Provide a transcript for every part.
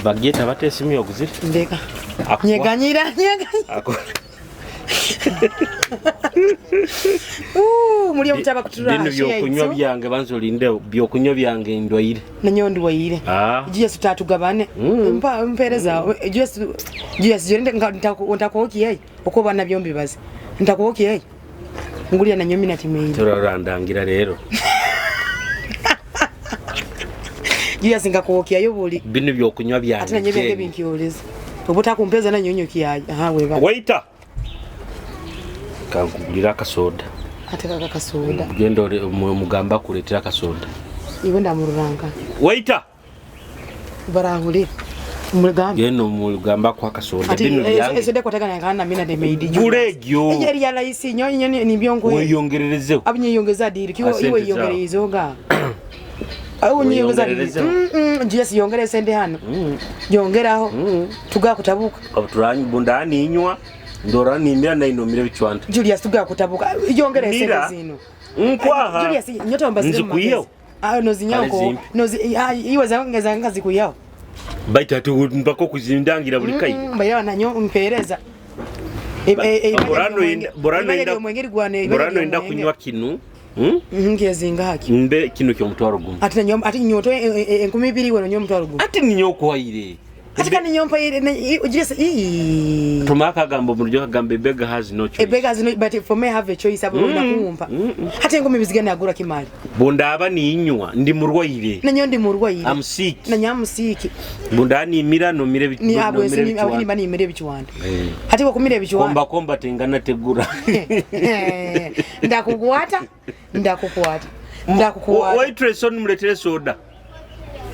Bagyeta bata esimu yoguzire? Ndeka. Nyeganyira, nyeganyira. Muri omutaba kutura. Bino byokunywa byange banza olinde byokunywa byange ndwaire. Nanyo ndwaire. Ah. Yesu tatugabane. Mpa mpereza. Yesu Yesu jende ntakuoki Uko bana byombi baze. Ntakuoki yeye. Ngulya na nyomi natimeire. Turarandangira rero. Julius ngakuokia yo buli. Bino byokunywa byange. Ate nanyo byange binkioleza. Obutakumpeza na nyonyo kiyaye. Aha weba. Waiter. Kankugulira akasoda. Ate kaka kasoda. Genda mugamba kuletera akasoda. Iwe ndamururanga. Waiter. Barahurira. Mugambe. Genda omugamba kwa kasoda bino byange. Esode kwatagana kana mina de meidi. Guregyo. Ejeri ya laisi nyo nyo ni byongo. Weyongererezeho. Abinyeyongeza diri kiwo iwe yongererezo ga. Au nyeyongeza diri. Julius yongere sente hano. Yongeraho. Tugakutabuka. Obuturanyi bundani inywa ndora nimira na inomire bicwanta. Julius tugakutabuka. Yongere sente zino. Nkwaha. Julius nyota mbazire. Nzikuyeho. Ah nozinyako. Nozi iwe zange zange zikuyaho. Baita ati mpaka okuzindangira buli kaire. Mbaira nanyo mpereza. Borano enda kunywa kinu. Ngezinga haki. Mbe kinu ky'omutwaro gumu. Ati nanyo ati nyoto 2000 weno nyo omutwaro gumu. Ati ninyo okuhaire. Ati kandi nyompa Julius ii. Tuma akagambo mu ryo kagamba ebega has no choice. Ebega has no, but for me have a choice abo nakumpa. Ate enkumi bizigana agura kimali. Bundaba ninywa ndi murwaire. Nanyo ndi murwaire. I'm sick. Nanyo I'm sick. Bundani mira no mire ni abo ese abo ni bani mire bichwanda. Ate wakumire bichwanda. Komba komba tengana tegura. Ndakukwata ndakukwata. Ndakukwata. Waitress on muletere soda.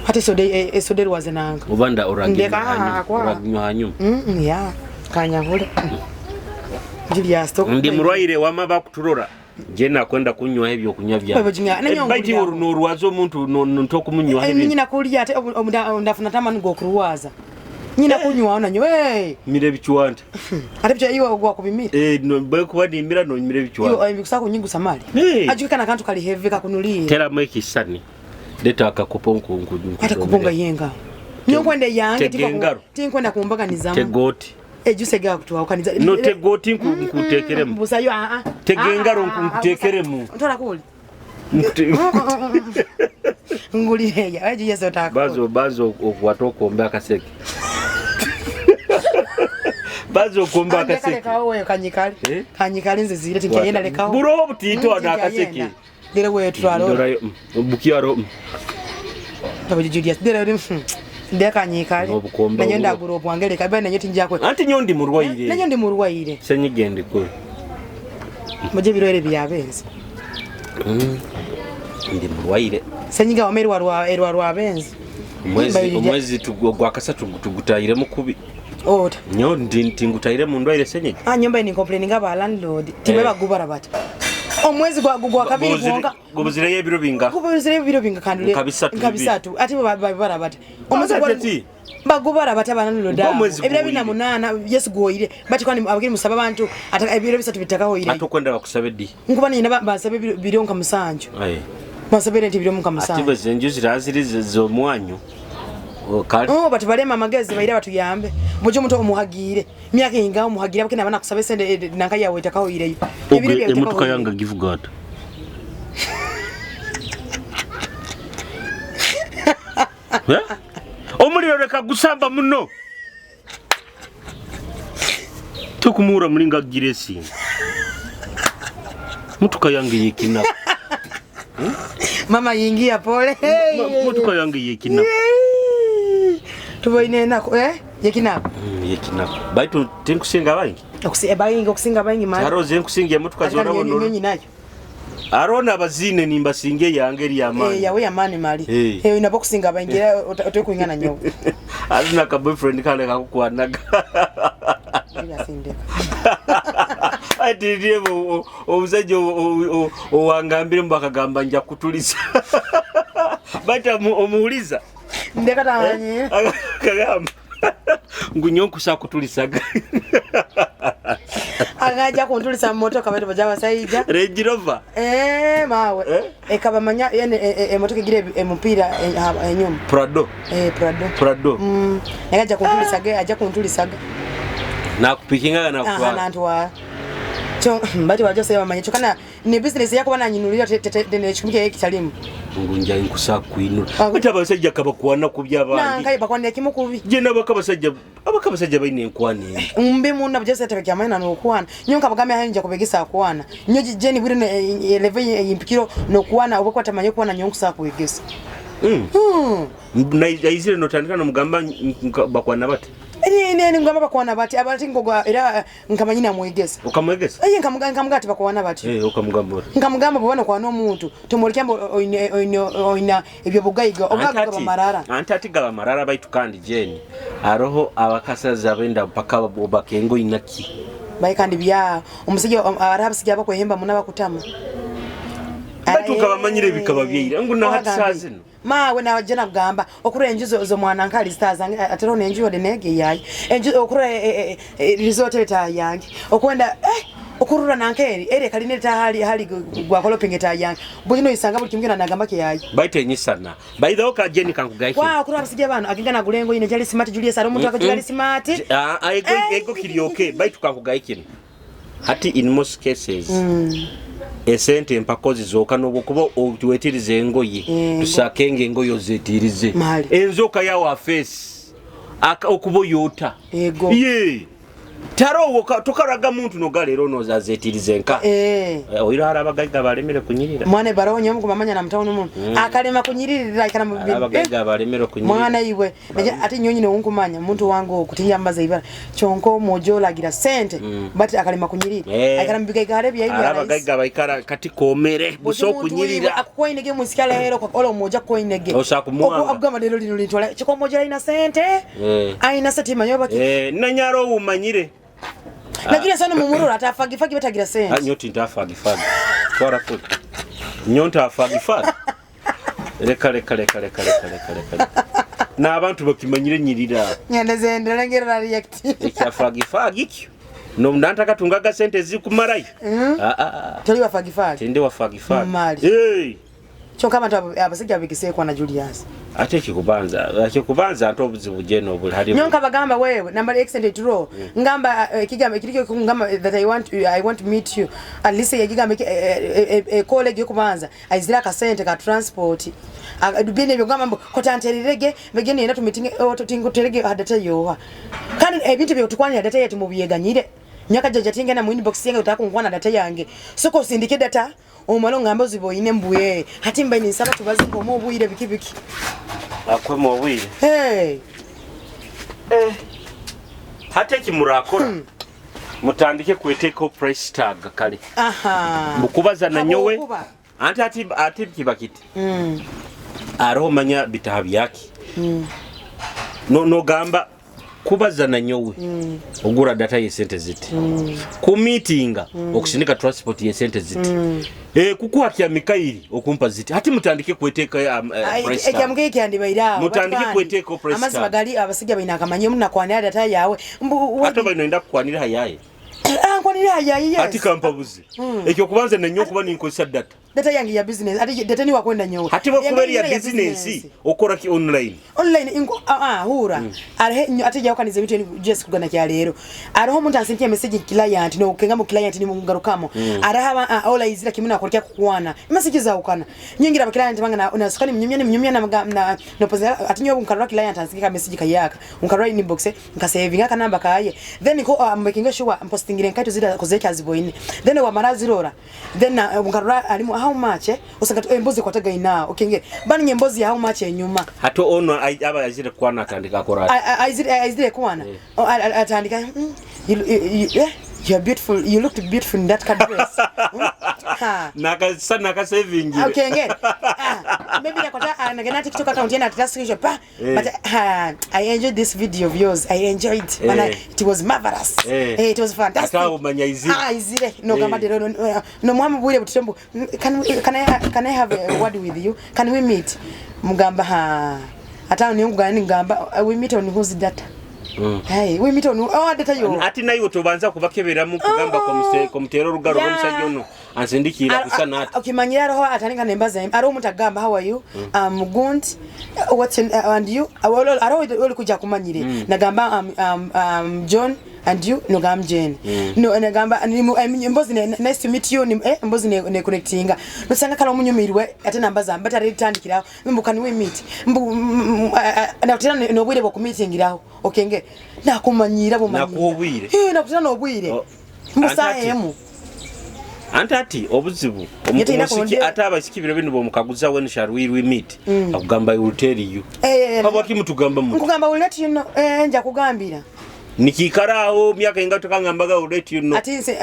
Ate soda soda rwaze nanga. Obanda oraginywa hanyuma. Ya kanyahule. Julius to. Ndi murwaire wama bakuturora. Je nakwenda kunywa ebyo kunywa bya. Baiti norwaza omuntu ntokumunywa ebyo. Nyina kulya ate ndafuna tamani gokurwaza. Nyina kunywa nanyo eh. Mire bichwanda. Ate bicho iwe ogwa kubimira. No bwe kuba nimira no mire bichwanda. Iwe bikusako nyingu samali. Ajuka kana kantu kali heavy kakunulie. Tera mweki sani. Leta akakopo nkungu. Ate kuponga yenga. Nyo kwenda yange tinkwenda kumbaganizamu. Tegoti. Ejuse ga kutwawukaniza. No tegoti nkutekeremu. Busayo a a. Tegengaro nkutekeremu. Ntola kuli. Ngulireya ejo yeso tako. Bazo bazo okwata okombe akaseke. Bazo okombe akaseke. Lekawo wewe kanyikali. Kanyikali nze zire tinkayenda lekawo. Buro butito na akaseke. Dere wewe twalo. Ndorayo bukiaro. Tabo Julius dere ndeka nyikali. Nanyo ndagura obwange leka bana nanyo tinjakwe. Anti nyo ndi murwaire. Nanyo ndi murwaire. Senyigende ko. Muje birore byabenzi. Ndi murwaire. Senyiga wameri warwa erwa rwabenzi. Omwezi gwa kasatu tugutayire mukubi. Ota. Nyo ndi tingutayire mu ndwaire senyiga. Ah nyomba ni complaining aba landlord. Timwe bagubara bata. Omwezi gwa kabiri gwonka. Gubuzire ebiro binga. Gubuzire ebiro binga kandule. Nkabisatu. Ati babara bata. Omwezi gwa bagubara bata bananloda. Ebiro bina munana Yesu gwoire. Bati kwani abagiri musaba abantu ata ebiro bisatu bitakaho ire. Atokwenda bakusabe di. Nkuba nina basabe biro nka musanju. Basabe renti biro nka musanju. Ati bazenju ziraziri zo mwanyu. Oh bati balema amagezi baira batuyambe. Bojo omuntu omuhagire. Myaka inga omuhagire abakena bana kusabe sende nanka yawe itakaho ireyo. Ebiro bya emotoka yanga give God. Omuliro reka gusamba muno. Tukumura mulinga giresi. Mutuka yange yekina. Mama yingia pole. Mutuka yange yekina. Tuboine nako yekina. Yekina. Baitu tinkusinga bangi. Okusinga okusinga bangi mali. Haroze nkusinga mutuka zora wono. Nyonyi nayo. Arona bazine nimbasinge yange eri amani. Yawe amani mali. Inapo kusinga bangi otokuingana nyo. Azina ka boyfriend kale kakukwanaga. Ati ndiye omusajja owangambire mbakagamba nja kutulisa. Bata omuuliza. Ndeka tanganye. Kagamba. Ngu nyo nkusa kutulisaga. Agaja kuntulisa mu motoka batu baja abasajja. Range Rover. Eh, mawe. Eh? Ekabamanya yani emotoka egira emupiira enyuma. Prado. Eh, Prado. Prado. Naye ajja kuntulisaga, ajja kuntulisaga. Nakupikingaga Aha, nakutwala. nantwala. Kyo bati bajo sema manye kyokka ne business yako bananyinulira ekikumi kye kitalimu. Ngu nja nkusa kuinula. Ah. Ate abasajja kabakwana ku by'abandi. Nankaye bakwanira kimu kubi. Je nabaka abasajja abaka abasajja balina enkwana embi. Mbi muna bujese tebe kyamanya n'okwana. Nyo nkabagamya hayo nja kubegesa akwana. Nyo jeni bwire level yimpikiro n'okwana oba kwata manye kwana nyo nkusa kwegesa. Naizire notandika nomugamba bakwana bati. Ni ngamba bakwana bati abati ngogwa era nkamanyi namwegesa. Okamwegesa? Aye nkamuga ati bakwana bati. Eh, okamugamba oti. Nkamugamba bw'obana kwana omuntu tumuleke mbu oina ebyo bugayiga obugayiga Anti ati- bamarara. Anti ati gaba marara baitu kandi jeni aroho abakasaza benda mpaka bakengo inaki. Baye kandi bya omusajja ari abasajja abakwehemba muna bakutama. Baitu nkabamanyire ebikaba byeira ngu na hati saa zino. Mawe nawajja nakugamba okurora enju zo mwana nkali zitazange atero nenju yode nege yayi enju okurora resort eta yange okwenda okurora nankeri ere kaline eta hali hali gwa kolopinga eta yange bwino isanga buli kimwe nagamba ke yayi Baitu enyisana. By the way ka jeni kankugaiki. wa okurora abasajja bano agenga nagulengo ine jali smart Julius ari omuntu akajali smart. Ah, ego ego kiri okay baitu kankugaiki. Hati in most cases esente empakozi zoka nobwokuba otuwetirize engoye tusakenge engoye ozetirize Mali. enzoka yawa face okuba oyota Ego. ye tarowo tokaraga muntu noga leero nozazetirize nka oiro hari abagaiga balemere kunyirira. Mwana baroho nyomu kumamanya na mutawuni muno akalema kunyiririra ikana mu Hari abagaiga balemere kunyirira. Mwana iwe naye ate nyonyi newunkumanya muntu wange oku tiyambaza ibara kyonka omwojo olagira sente but akalema kunyirira akala mubigaiga hare bya Hari abagaiga baikara kati komere busa okunyirira. Akukoinege musikala hero ola omwojo akukoinege Osa kumuwanga. Akugamba lero lino lintwala kyokka omwojo alina sente alina sente manyo baki. Nanyaro umanyire. Nagira sana mumurura atafagifagi batagira sente. Nyoti ntafagifagi twara kule nyo ntafagifagi reka reka reka reka reka reka reka n'abantu bakimanyire nyirira. Ngende zendera ngerera react. Ekyafagifagi kyo nomnantakatungaga sente zikumarayo. Ah, ah, ah. Toli wafagifagi. Tindi wafagifagi. Mali. Hey. Kyokka abantu abasajja babigiseekwa na Julius. Ate ekikubanza ate obuzibu jeno obuli hali. Nyo nkabagamba wewe namba accent ituro ngamba ekigamba ekiriko ngamba that I want to meet you at least ekigamba college yokubanza aizira akasente ka transport bine ebyo ngamba mbu kotantererege begene yenda to meeting ototingo terege hadata yowa kandi ebintu byo tukwanira data yetu mubyeganyire nyaka jaja tingena mu inbox yange utakunkwana data yange soko sindike data omalo ngambe oziboyine mbuye hati mbaye ninsaba tubaze ngomo obuyire biki biki. Akwema obwire. Hey. Hati ekimurakora mutandike kweteekaho price tag kale. Aha. Mukubaza nanyowe Habwokuba. anti ati ati kiba kiti aroho manya bitaha byaki no nogamba kubaza nanyowe ogura data yesente ziti ku meetinga okusindika transport yesente ziti kukuha kya mikairi okumpa ziti hati mutandike kweteeka price tag. Ekyamugeyi kyandibaire Mutandike kweteeka price amazima tag. gali abasajja balina akamanyi omunakwanira data yawe Ate bano enda kukwanira hayaye. Nkwanira hayaye, yes. Ati kampabuzi ekyo kubanza nenyo okuba ninkozesa data. Data yange ya business ati data ni wakwenda nyowe. Hati bwakuba eri ya Yange ya business okora ki online? Online ingo hura arehe ate jawukaniza ebintu just kugana kya leero ariho omuntu ansindikia message client no kenga mu client ni mungarukamo ariho ola izira kimwe nakolekya kukwana message zawukana nyingira aba client banga na unasukani mnyumya ni mnyumya na na no poza ati nyobo nkarura client ansindika message kayaka nkarura inbox nkasavinga kanamba kaye then ko I'm making sure I'm posting nkaito zida kozeka ziboine then wa marazirora then nkarura alimu how much usanga embozi kwataga ina okenge bani embozi ya how much enyuma. Hati ono aba yazire kwana atandika akora Aizire kwana atandika you are beautiful, you looked beautiful in that cut dress. Ha. Nakasa nakasavingire. Okay, ngere. Maybe nakwata nagenda TikTok account yana atata screenshot pa. But I enjoyed this video of yours. I enjoyed. Man, it was marvelous. It was fantastic. Ata umanya izire. Ah, izire. No gamba no no no muhamu bwire butembo. Can I have a word with you? Can we meet? Mugamba ha. Ata ni ngugana ngamba we meet on whose data? Hey, we meet on oh data yo. Ati naiwe tobanza kubakeberamu kugamba komutera orugaro rw'omusajja ono ansindikira kusana ati. Okimanyira roho ataninga nembaza ari omuntu agamba how are you? Gund, what's in, and you? Aroho oli kuja kumanyire. Nagamba John and you, nogamba Jane. No, nagamba mbozi nice to meet you, mbozi ne connectinga. Nosanga kala omunyumirwe ate nambaza mbata ritandikira mbu can we meet? Mbu nakutera nobwire bwo kumeetingiraho. Okenge nakumanyira bumanyira. Nakuobwire. Nakutera nobwire. Mbu saha emu. Anti ati obuzibu omusiki ate abasiki biro bino bomukaguza when shall we meet akugamba I will tell you. Habwaki mutugamba muti? Nkugamba will let you know. Nja kugambira. Nikiikara aho myaka inga tukangambaga will let you know. Ati nse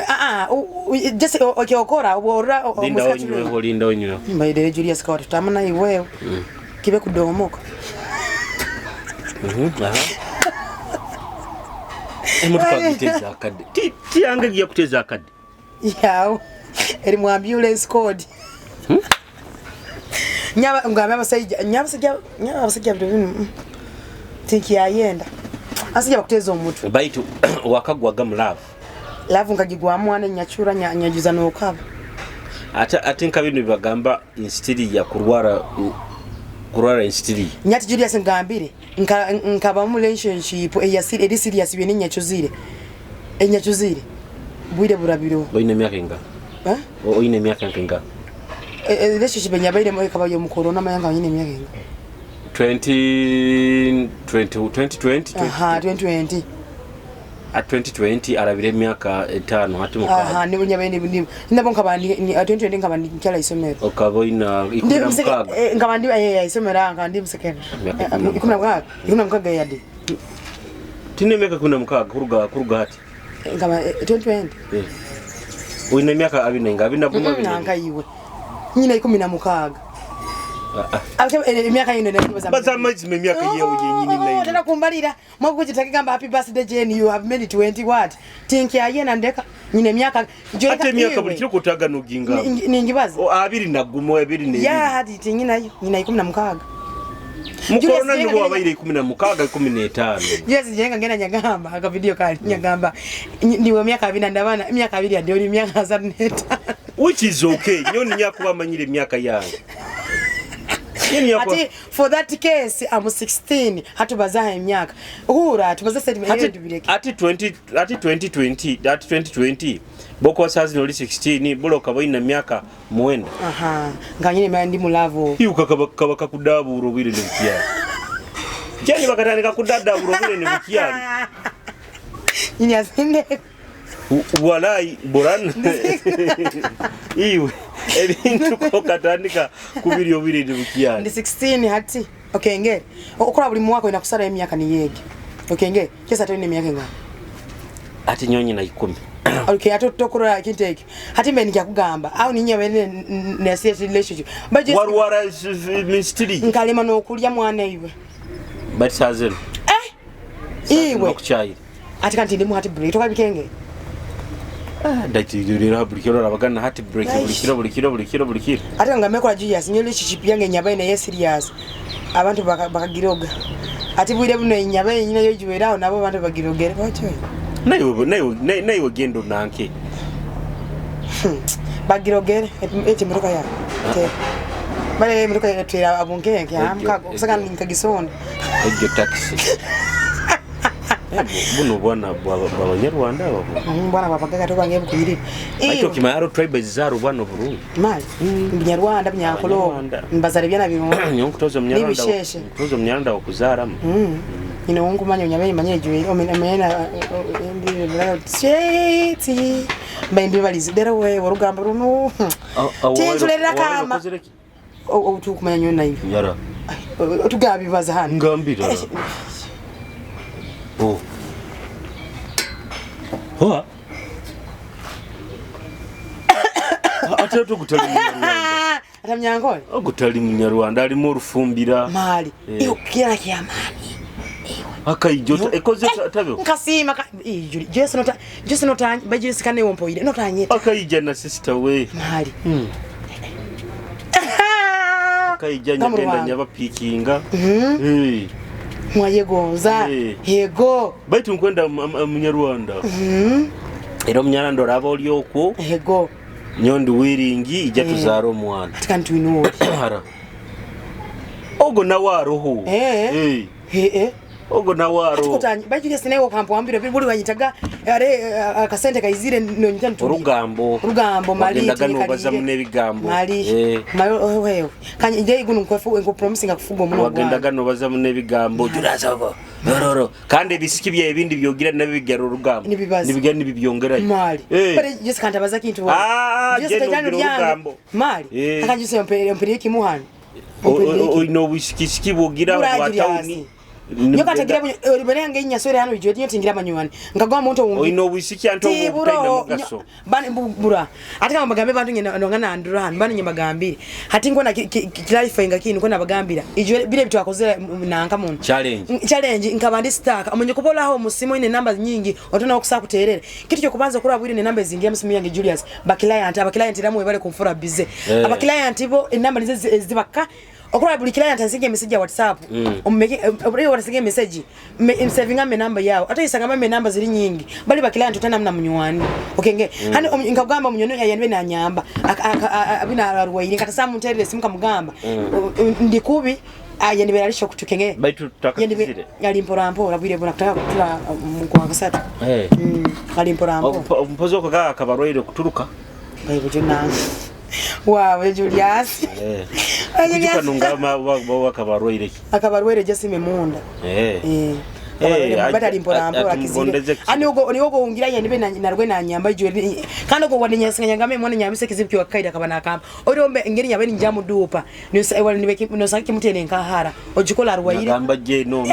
just okyokora obora Linda onyweho, linda onyweho. Mbaidere Julius kwa tutamana iwewe. Kibe kudomoka. Emotoka giteza akadde. Ti yange giya kuteza akadde. Yawo. Eri mu ambulance code. Nyaba ngambe abasajja, nyaba abasajja bino. Tinki yayenda. Asijja bakuteza omutwe. Baitu wakagwaga mu love. Love nkagigwa mwana nyachura nyajuza n'okaba. Ate nka bino bibagamba instiri ya kurwara instiri. Nyati Julius ngambire nkaba mu relationship eya eri serious bye nyachuzire. Enyachuzire. Bwire burabiro. Oyine myaka inga? Oyine myaka inga? Relationship enyabaire mu ekaba yo mu corona mayanga oyine myaka inga? 2020. Aha, 2020. At 2020 arabire emyaka 5 ati mukaaga. Aha, nibo nyabaire ni nabo nkaba ni 2020 nkaba ndi nkyala isomero. Okaba oyina 16. Nkaba ndi isomero nkaba ndi musekere. 16. 16 yade. Tine emyaka 16 kuruga hati. Nkaba 2020. Oyina emyaka abiri nga abiri na gumu abiri. Nanka iwe. Nyina 16. Emyaka yino ne Baza amazima emyaka yewe yenyini nayo. Tena kumbalira. Mwaku kujitakigamba happy birthday Jane, you have made 20 what? Tinki ayena ndeka. Nyina emyaka ate emyaka buli kiro kutaga noginga. Ningibaza. Abiri na gumu abiri ne. Ya hadi tinyina nyina 16. Mukorona nibo abaire 16 15. Yes, jenga ngena nyagamba aka video kali nyagamba ndiwe myaka 2 ndabana myaka 2 ndio ni myaka 35. Which is okay. Nyoni nyakuba manyire emyaka yange. Ati for that case I'm 16 hatubazaha emyaka. Hura tubaza statement yetu bireke. Ati 2020 ati 2020 boko sazi noli 16 buloka boyina myaka 9. Aha, nganyine ndi mulavo. Yuka kaba kakudaburo bwire ne bukyali. Jani bakatandika kudadaburo bwire ne bukyali. Nyini asinde. Walai boran. Iwe ebintu ko katandika kubiri obwire ne bukyali. Ndi 16 hati. Okay ngere. Okora buli mwaka inakusara emyaka ni yege. Okay ngere. Kesa toni emyaka ngana. Ati nyonyi na 10. Okay, ato tokora kinteke. Hati mbe nikakugamba. Au ninye wene na serious relationship. But just warwara ministry. Nkalema nokulya mwana iwe. But sazelo. Iwe. Okuchayi. Ati kanti ndimu heart break. Toka bikenge. Ndakirira buli kiro abagana heart break buli kiro buli kiro buli kiro. Ati ngamekora Julius nyo relationship yange nyabaye na serious. Abantu bakagiroga. Ati bwire buno nyabaye nyina yo juweraho nabo abantu bagirogere bacho. Nayo gendo nanke. Bagirogere eti muruka ya. Okay. Bale muruka ya twira abunkenke amka kusaka nkagisonda. Ejo taxi. Buno bwana bw'abanyarwanda abo. Bwana bapagaga tobange bukuyiri. Aito kimayaro tribe zaro bwana burungi. Mali. Binyarwanda binyankolo. Mbazare byana birungi. Nyo nkutoza munyarwanda. Nkutoza munyarwanda okuzaramu. Nyina wonkumanya onyamenye manye jwe omena ndi bra cheti. Mbe balizi dero we orugamba runo. Tinjulera kama. Otukumanya nyo nayo. Yara. Otugabibaza hano. Ngambira. Oh. Hoa. Ate tokutali munyarwanda. Ata mnyankole? Ogutali munyarwanda alimu orufumbira. Mali. Iyo kira kyamani. Akaijo ekoze tabyo. Nkasima Jesu nota Jesu nota baje sikane wompoire notanyeta. Akaija na sister we. Mali. Akaija nyagenda nyabapikinga. Mwayegonza. Yego. Baitu nkwenda omunyarwanda. Era omunyarwanda oraba oli okwo. Yego. Nyowe ndi wiringi ija tuzaara omwana. Ati kandi twine ori. Ara. Ogo nawe aroho. Ogo nawe aroho. Baitu Yesu nawe okampwambira buri wanyitaga are akasente kaizire nonyita ntu. Orugambo. Orugambo mali. Wagendaga nobaza muno ebigambo. Mali. Mali wewe. Kandi nje igunu nkwefu nkupromisinga kufuga omuno. Wagendaga nobaza muno ebigambo. Juraza Rororo. Kandi ebisiki bya ebindi byogira nabyo bigera orugambo. Nibigera nibibyongerayo. Mali. Bale Yesu kandi abaza kintu. Yesu tajano ryange. Mali. Akanje Yesu yompere kimuhana. Oyina obusikisiki bwogira bwa tawuni. Nyoka tagira oliberenga inyasore hano ijo tinyo tingira manywani. Nkagwa muntu wundi. Oyina obusiki anto obutaina mugaso. Bani bura. Ati kama bagambe bantu ngena ndongana andura hano bani nyabagambire. Hati ngona clarifying kintu ngona bagambira. Ijo bile bitu akozera nanka muntu. Challenge. Challenge nkabandi stack. Omunye kubolaho omusimo ine namba nyingi otona okusa kuterere. Kitu kyo kubanza kuraba bwire ne namba zingira musimu yange Julius. Ba client aba client ramu ebale kumfura busy. Aba client bo enamba nize zibaka. Okura buli client asinge message ya WhatsApp. Ummeke oburi warasinge message. Msavinga me namba yao. Ata isanga me namba ziri nyingi. Bali ba client utana mna munywani. Okenge. Hani nkagamba munyono yanbe na nyamba. Abina arwaire kata samu nterere simuka mugamba. Ndikubi yaniberarisho kutukenge. Baitu tutakizire. Yali mpora mpora bwire bona kutaka kutula mukwa kasatu. Ali mpora mpora. Mpozo ko kabarwaire kuturuka. Baibu jona. Wawe Julius. Kujuka nungama wakabarwaire. Akabarwaire jasime munda. Batali mpora mpora kizire. Ani ugo ni ugo ungira yanibe narwe na nyamba ijo kandi ugo waninyasanga ngame mwana nyambise kizibu kyo kaida kabana kamba. Orombe ngeri nyabe njamu dupa. Ni kimutene nkahara. Ojikola arwaire. Ngamba je no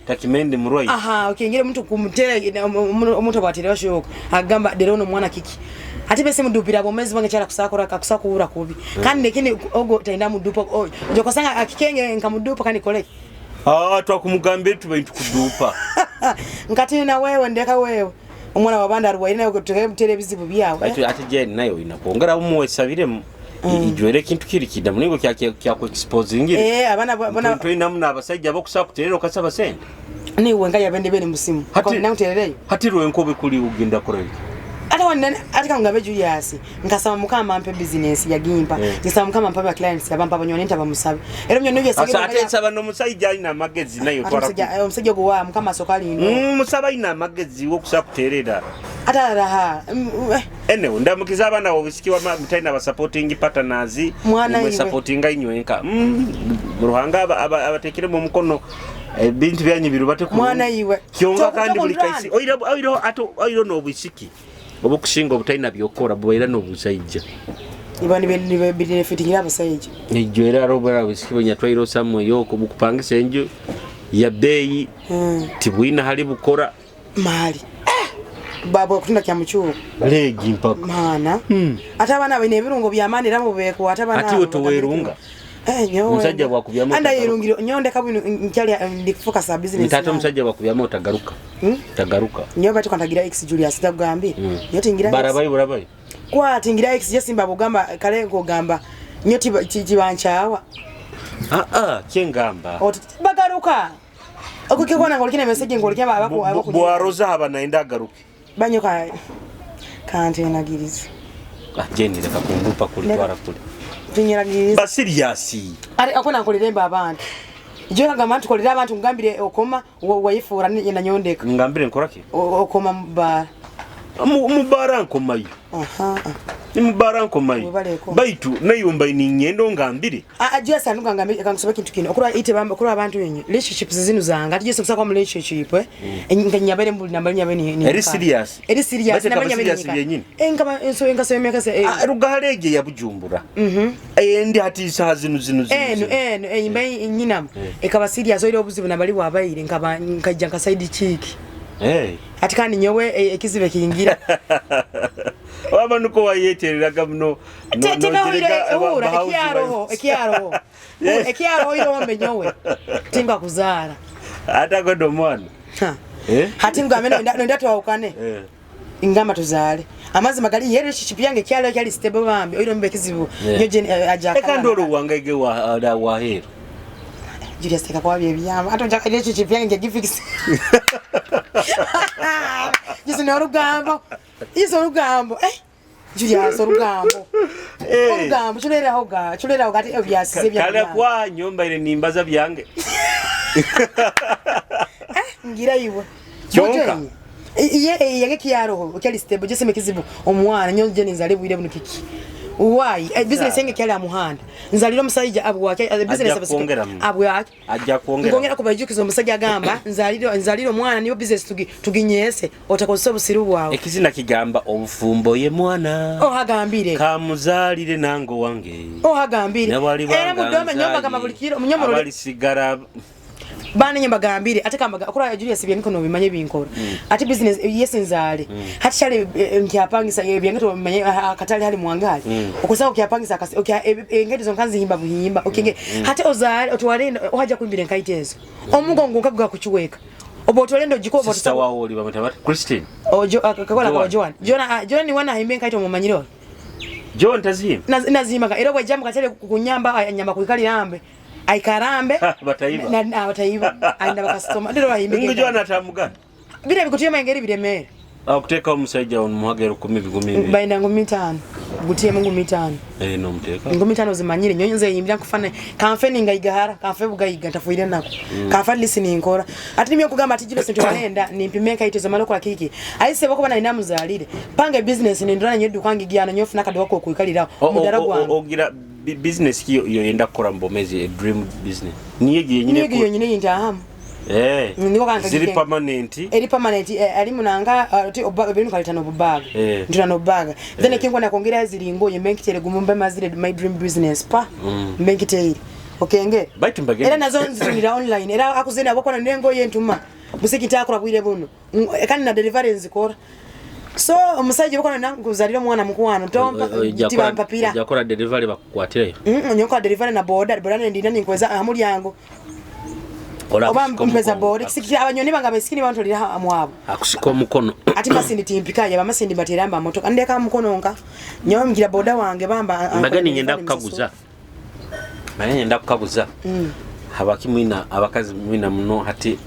takimende murwaire. Aha, okay ngere mtu kumutera omuntu abaterera shoko. Agamba dero no mwana kiki. Ati bese mudupira bomezi bange cyara kusakora kakusakura kubi. Kandi nekini ogo tainda mudupa jokosanga akikenge nkamudupa kandi koleke. Twakumugambye tuba kudupa. Nkati na wewe ndeka wewe. Omwana wabanda arwaire nawe kutere bizibu byawe. Baitu ati je nayo inakwongera umuwesabire ijwere kintu kiri kida muningo kya kya ku exposing. Abana bona toyina muna abasajja bokusa kuterera okasaba sente. Ni wenga yabende bene musimu. Na uterereyo. Hati rwenkobe kuli ugenda koreki. Ata wanene ati kangabe Julius nkasaba mukama ampe business ya gimpa. Nkasaba mukama ampe ba clients abampa abanyone ntaba musabe. Era mnyone yese asa ate nsaba no musajja alina amagezi nayo twara. Omusajja gwo wa mukama sokali ndo. Musaba alina amagezi wo kusa kuterera. Ata raha. Ene ndamukiza abana obusiki wa mutaina ba supporting partners. Mwe supportinga inywenka. Ruhanga abatekere mu mukono ebintu byanyu birubate ku. Mwana iwe. Kyonga kandi buli kaisi. Oira oira ato oira no obusiki. Obukushinga obutaina byokora bwaira n'obusajja. Iba ni benefitingira abasajja. Ejjo era robera obusiki bwenya samwe yoko bukupangisa enju ya beyi tibwina hali bukora mali. Babo kutunda kya muchuko. Legi mpaka. Mana. Ata abana bine ebirungo bya mani ramo beko ata abana. Ati otowerunga. Nyowe. Omusajja bwakubyama. Anda irungiro nyonde kabino nkyali ndikufoka sa business. Ntata omusajja bwakubyama otagaruka. Tagaruka. Nyowe batu kantagira ex Julius ndakugambi. Nyote tingira. Barabayi burabayi. Kwa tingira ex Simba bugamba kale ngogamba nyote tibanchawa. Kyengamba. Bagaruka. Okukikona ngolikina message ngolikya abako. Bwaroza haba naenda agaruke. Banyoka kante nagiriza. Jeni leka kumbupa kulitwara kule. Tinyeragiriza. Ba serious. Ari akona nkoleremba abantu. Ijo kagamba ntukolera abantu ngambire okoma wayifura na nyondeka. Ngambire nkoraki? Okoma mubara. Mubara nkomayo. Ni mubara nkomayo. Baitu nayumba ni nyendo ngambire. Julius anuga ngambire kangusoba kintu kino. Okura ite bamba okura abantu yenyu. Relationships zinu zanga. Ati Yesu kusaka mu relationship Nganyabere mbuli nambali nyabe ni. Eri serious. Eri serious nambali nyabe ni. Ngaba enso engase emyaka se. Rugaharege ya Bujumbura. Ndi hati isaha zinu. Eno imba nyina. Ekaba serious oire obuzibu nambali wabaire nkaba nkajja nka side chick. Ati kandi nyowe ekizibe kingira. Waba nuko wayetereraga muno. Ekiaroho. Ekiaroho irombe nyowe. Tinga kuzara. Ata godo mwana. Hati ngamene ndo twawukane. Ingamba tuzale. Amazima gali yero relationship yange kyalo kyali stable bambi oirombe kizibu. Nyoje aja. Eka ndoro wangege wa wahero. Julius teka kwa bye byamba ate njaka relationship yange ngegifix. Julius n'orugambo, Julius orugambo, eh, Julius orugambo. Orugambo chuleraho ga chuleraho gati ebyasize bya Kale kwa nyombaire nimbaza byange. Ngira iwe. Kyonka. Iye yange kiyaroho kyali stable jese kizibu omwana nyo je nzale bwire buno kiki why business yange kyali amuhanda nzalira omusajja abwake business. Ajja kwongeramu. Abwake. Ajja kwongera. Ngongera kubajukiza omusajja agamba nzalira omwana niyo business tuginyese otakozesa obusiru bwawe. Ekizina kigamba obufumbo ye mwana. Ohagambire. Kamuzalire nange wange. Ohagambire. Newali era mudome nyomba gamba buli kiro munyomoro. Abalisigara. Bana nye mbagambire ate kambaga akora Julius byange no bimanye binkora ate business yes nzale hati chale nkyapangisa byange to bimanye akatale hali mwangali okusaba okyapangisa akasi okya engeri zonkanzi himba buhimba okenge hati ozale otwale ohaja kuimbira nkaitezo omugongo nkaguga kuchiweka obo otwale ndo jiko obo. Sister wawo oli bamwita bati Christine. Ojo akakola Joan. kwa Joan Joan Joan ni wana himbe nkaito mumanyiro. John tazimba. Nazimbaga era bwajja mukatale kunyamba anyamba kuikalirambe aikarambe. Bataiba. Na bataiba ainda bakasitoma ndero bahimbe. Ngo John atamugana. Bira bikutiyema engeri biremera. Akuteeka omusajja omuhaga 10,000 2,000. Baina 5,000 gutiyemu 5,000. Eh, nomuteeka. 5,000 zimanyire nyonyo nze yimbira nkufana kanfe ninga igahara kanfe bugayiga ntafuire nako kanfe listening nkora ati nimyo kugamba ati jilo sente walenda nimpime nkaito zamalo kwa kiki aise bako bana inamuzalire pange business nindona nyedu kwangi gyano nyofu nakadi wako kuikalira omudara gwange. Ogira business ki yoyenda kukola mu bomezi, a dream business niye gyenyine? Niyo yonyine yintahamu. Eh. Niko kanka ziri gike. Permanent. Eri permanent ali munanga ati oba ebintu kalitano obubaga. Ntuna nobubaga then ekingwa nakongera ziri ngoye mbenkitere gumumbe mazire my dream business pa mbenkitere okenge. Baitu mbagende. Era nazo nzitunira online era akuzena abakwana nengoye ntuma musiki ntakora bwire buno kandi na delivery nzikora so omusajja bakwana nankuzalira omwana mukwano tompa tibampapira. Ojja kukola delivery bakukwatireyo? Nyokola delivery na boda boda nendina ninkweza amulyango oba mpeza boda kisikira abanyoni bange abasikini bantolera mwabo. Akusika omukono. Ati masindi timpikaye bamasindi bateramba motoka ndeka mukono nka nyowe ngira boda wange bamba. Mbagani ngenda kukaguza, mbagani ngenda kukaguza habaki mwina abakazi mwina muno hati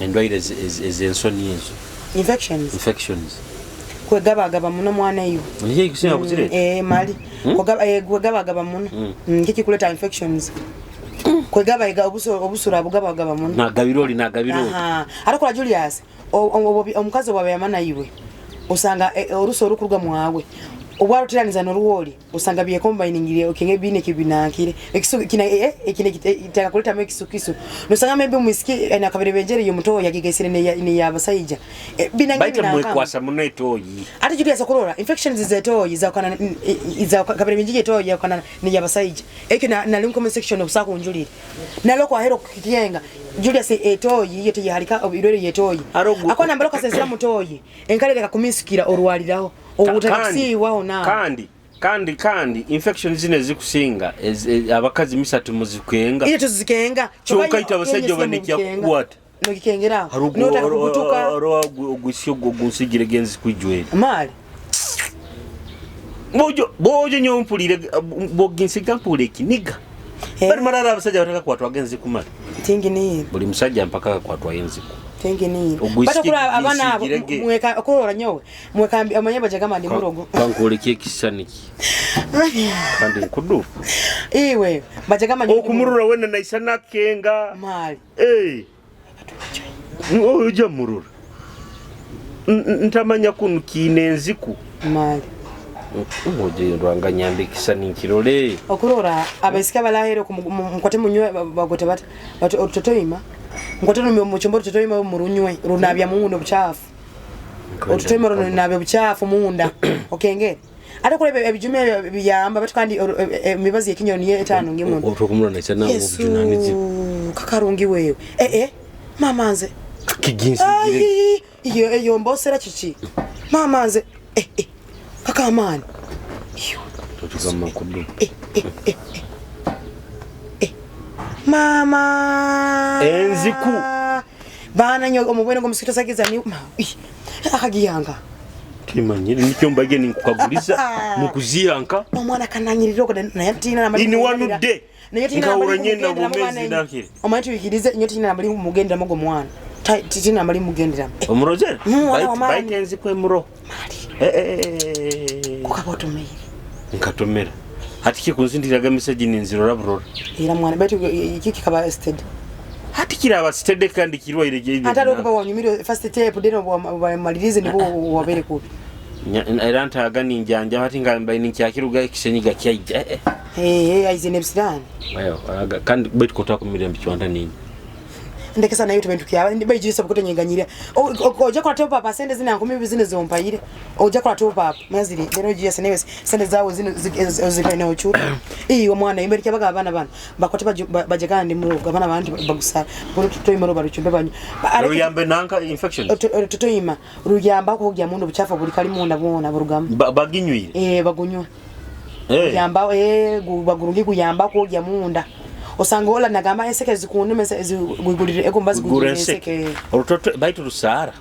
endwaire ez'ensoni ezo. Infections. Infections. Kwegabagaba muno mwana iwe. Niye kusinga kuzireeta. Eh, mali kwegaba kwegabagaba muno. Nkikikuleta infections kwegabaiga obusura bugabagaba muno. Nagabira oli nagabira oli. Aha ate kola Julius omukazi bwaba yamana iwe osanga oruso orukuruga mwawe obwarutiraniza n'oruwoli osanga byekombainingire okenge bine kibinankire ekisu kina ekine itaka kuleta ekisukisu nosanga maybe mwisiki na kabere benjere yo muto yagigesire ne yabasaija binange. Baita Binanka. mwekwasa muno etoyi. Ate Julius okurora infections zetoyi zakana za kabere benjere toyi yakana ne yabasaija ekyo na link comment section okusaka kunjulira nalo kwa hero kitenga Julius etoyi iyo teyahalika ibirwere yetoyi. Akona mbalo kasesera mutoyi enkalere kakumisikira orwaliraho obutaka kusiiwaho na Kandi infection zino ezikusinga abakazi misatu muzikwenga. Ile tuzikenga. Kyonka ite abasajja banekya kukwata. Nogikengera notaka kugutuka. Ogusyo gunsigire genzi kwijwere. Mali. Bojo bojo nyo mpulire boginsiga mpulire ekiniga. Bali marara abasajja bataka kwatwa genzi kumala. Tingi ni Buli musajja mpaka akakwatwa enziku. Tingi ni Ogwisiki- batakula abana abo. gisigirege. Mweka okurora nyowe mwekambi amanye bajagamba ndi murogo. Kankuolekye ekisaniki kandi nkudufu. Iwe bajagamba nyowe ndi murogo. Okumurura wena naisa nakenga. Mali. Eh. Oja murura. Ntamanya kunu kiine enziku. Mali. Oje rwanga nyambe ekisani nkirole. Okurora abaisika balahero mukwate munywe bagote bata bati otutotoima nkwate mu chombo otutotoima murunywe runabya munda obuchafu otutoima runabya obuchafu munda okenge ate kule ebijume biyamba batu kandi emibazi yekinyoni ye etano ngimuntu. Okumurura naisa na Yesu obujunanizibwa. kakarungi wewe eh eh mama nze. Kiginsigire. Ai, iyo iyo mbosera chichi mama nze eh eh kakamani iyo. Totugamba nkudu. Eh eh eh eh eh mama. Enziku. Bana nyo omubwene ngomusikito sagiza ni ma ih, akagiyanga. Timanyire, nikyo mbage ninkukaguliza mukuzihanka. Omwana kananyirira okwo naye tina. Iniwanudde. Naye tina. Nkahura nyenda obwomezi ndakire. Omanyi tuikirize nyo tina nambali mugenderamu gwo mwana. Tina nambali mugenderamu. Omurozere. Mwana wa maani. Baitu enzikwe muro. Mali. Eh. Kukaba otumeire. Nkatomera. Hati kikunsindiraga message ninzirora burora. Era mwana baitu iki kikaba steady. Hati kiraba steady kandi kirwaire gye. Ate okuba wanyumire first step then omalirize nibo wabere kubi. Era ntaaga ninjanja hati nga mbaye ninkyakiruga ekisenyiga kyaija. Eh aize nebisirani. Ayo kandi baitu kotakumira mbichwanda nini. Ndekesa nayo tubintu kyaba bayijisa bukutonyeganyira. Ojja kola top up sente zina nkumi bizine zompayire. Ojja kola top up maziri lero ojja newe sente zawo zino zikaine ochura. Iwe mwana imbere kyabaga abana bana bakote bajagana ndi muroga abana bandi bagusara. Bolo tutoyima roba ruchumbe banyu. Ruyambe nanka infection. Tutoyima ruyamba kogya mundu buchafu buli kali munda bwona burugamu. Baginywire. Bagunywa. Yamba bagurungi kuyamba kogya munda. Osanga ola nagamba enseke zikunde zigulire egomba zigulire enseke. Orutoto baitu rusara.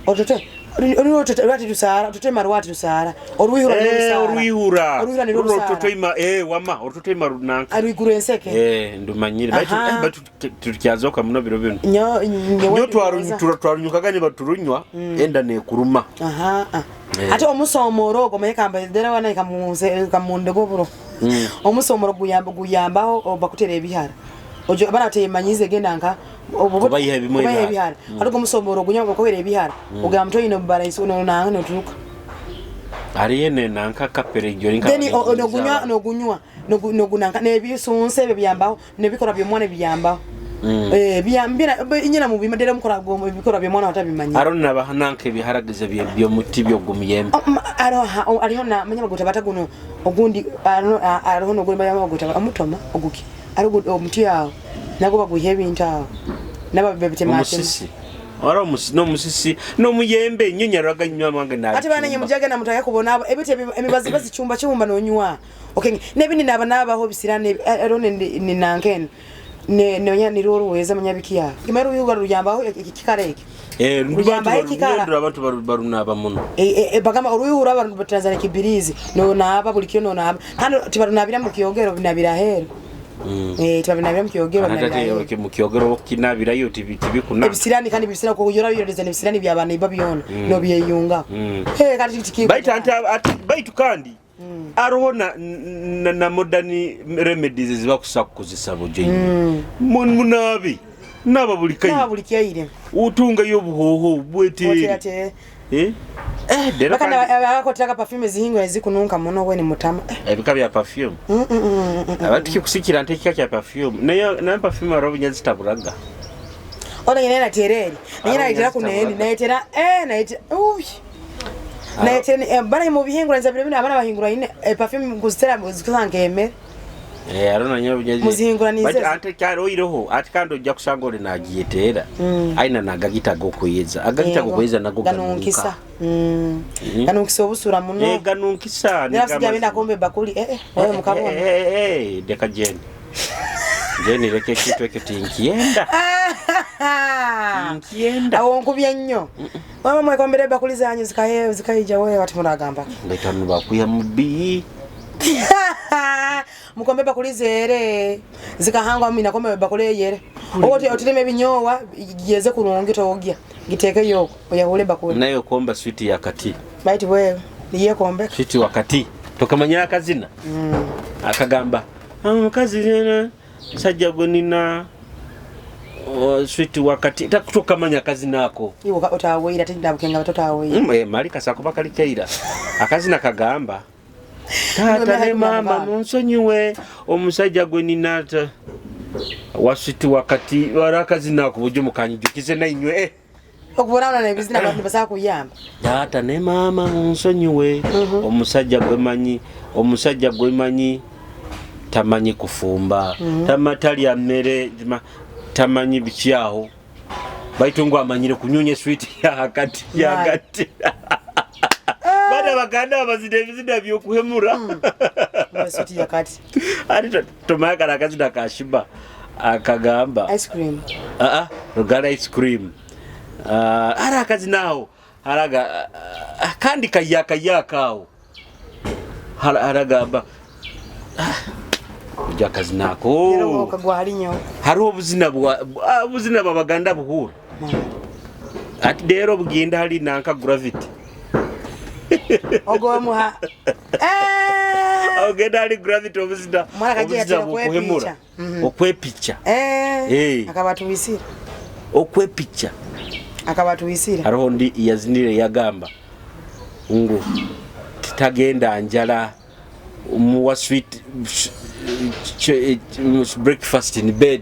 Orutoto orutoto rwati rusara, orutoto marwati rusara. Oruhura rusara. Oruhura. Oruhura ni rusara. Orutoto ima wama orutoto ima runanka. Aruguru enseke. Ndumanyire baitu baitu tukyazoka muno biro bino. Nyo nyo twarunyukaga ne baturunywa enda ne kuruma. Aha. Ate omusomoro ogo mekamba dera wana kamunze kamundego buro. Omusomoro guyamba guyambaho bakutera ebihara. Ojo abana temanyize genda nka kubayiha ebimwe ebihara. Ariko omusomoro gunya bakobera ebihara. Ogamba mtoyino bara iso no nanga no turuka. Ariye nanka kapere jori nka. Then onogunywa nogunywa nogunanka nebisunse ebyo byambaho nebikora byomwana byambaho. Byambira inyina mu bimadera mukora bikora byomwana watabimanyi. Arona bahananka ebiharagize byomuti byogumyembe. Aroha ariho na manyamagota bataguno ogundi aroho no gumba yamagota amutoma oguki. Arugo omuti awo nago baguhe ebintu awo. Naba bebitema omusisi. Ora no musisi no muyembe nyonya raganywa mwange na. Ati bana nyemujaga na mutaka kubona ebite emibazi bazi chumba chumba nonywa. Okay nebindi naba nabaho bisirane arone ni nanken. Ne nonya ni roro weza manyabikiya. Kimeru yuga ruyambaho ikikareke. Ruyamba abantu barunaba muno. Bagamba oruyura abantu Tanzania kibirizi no naba buli kyo no naba. Kandi tibarunabira mu kiyogero binabira hero. Tibabinabira mu kiyogero binabira. Ate mu kiyogero kinabirayo tibikuna. Ebisirani kandi bisirani ko yora yoreza ebisirani byabana ibabyona no byeyunga. Kandi tiki baitu ati baitu kandi aroho na modern remedies zibakusa kuzisa buje. Munabi naba buli kayi. Naba buli kayi. Utunga yo buhoho bwete. Dera kandi akotaka perfume zihingwa zikununka muno we ni mutama. Ebika bya perfume. Abantu kikusikira nte kika kya perfume. Nayo na perfume aro nyazitaburaga. Ona nyene na tereri. Nyene naitera kuneni naitera naitera. Uy. Naitera bana mu bihingura nzabire bino abana bahingura ine perfume kuzitera zikusange emere. Arona nyo bunyazi. Muzihingura nize. But ate kyaro iroho ati kandi ojja kusanga ole nagiyeteera. Aina nagagita gokuyeza. Agagita gokuyeza nago ganunkisa. Ganunkisa obusura muno. Ganunkisa. Ngira binda kombe bakuli oyo mukabona. Deka jeni. Jeni leke kitu ekyo tinkienda. Tinkienda. Awo nkubye nnyo. Mama mwekombere bakuli zanyu zikaye zikayija wewe wati muragamba. Ndetanu bakuya mubi. Mukombe bakuli zere zikahangwa mina kombe bakuli yere. Owote otireme binyowa giyeze kurungi toogya. Giteke yoko oyahule bakuli. Nayo komba switi ya kati. Baitu wewe niye kombe. Switi wakati. Tokamanya akazina. Akagamba omukazi nena sajja gwe nina switi wakati takutokamanya akazina ako. Iwo otawira tinda bukenga batotawira. Mali kasakuba kalikeira. Akazina kagamba tata ne mama munsonyiwe omusajja gwe nina waswiti wakati warakazina ako bujo mukanyijukize nainywe. Okubona na ebizina abantu basaka kuyamba. Tata ne mama munsonyiwe omusajja gwe manyi omusajja gwe manyi tamanyi kufumba tamatali amere tamanyi bikyaho baitu ngo amanyire kunyunya sweet ya hakati ya hakati. Bana baganda abazide ebizina byokuhemura. Sweet ya kati. Ari tomakara akazina kashiba akagamba ice cream. Rugara ice cream. Ara akazina aho Haraga kandi kayaka awo. Haragamba ujya akazina ako. Kagwa halinyo. Hariho obuzina bwa obuzina bw'Abaganda buhura. Ati rero bugenda hali nanka gravity. Ogo muha. Eh! Ogenda hali gravity obuzina. Mwana kagiye Obuzina atera bukuhemura. kwepicha. Okwepicha. Eh. Eh. Akabatuwisira. Okwepicha. Akabatuwisira. Hariho ndi yazinire yagamba ngu titagenda njala muwa sweet breakfast in bed.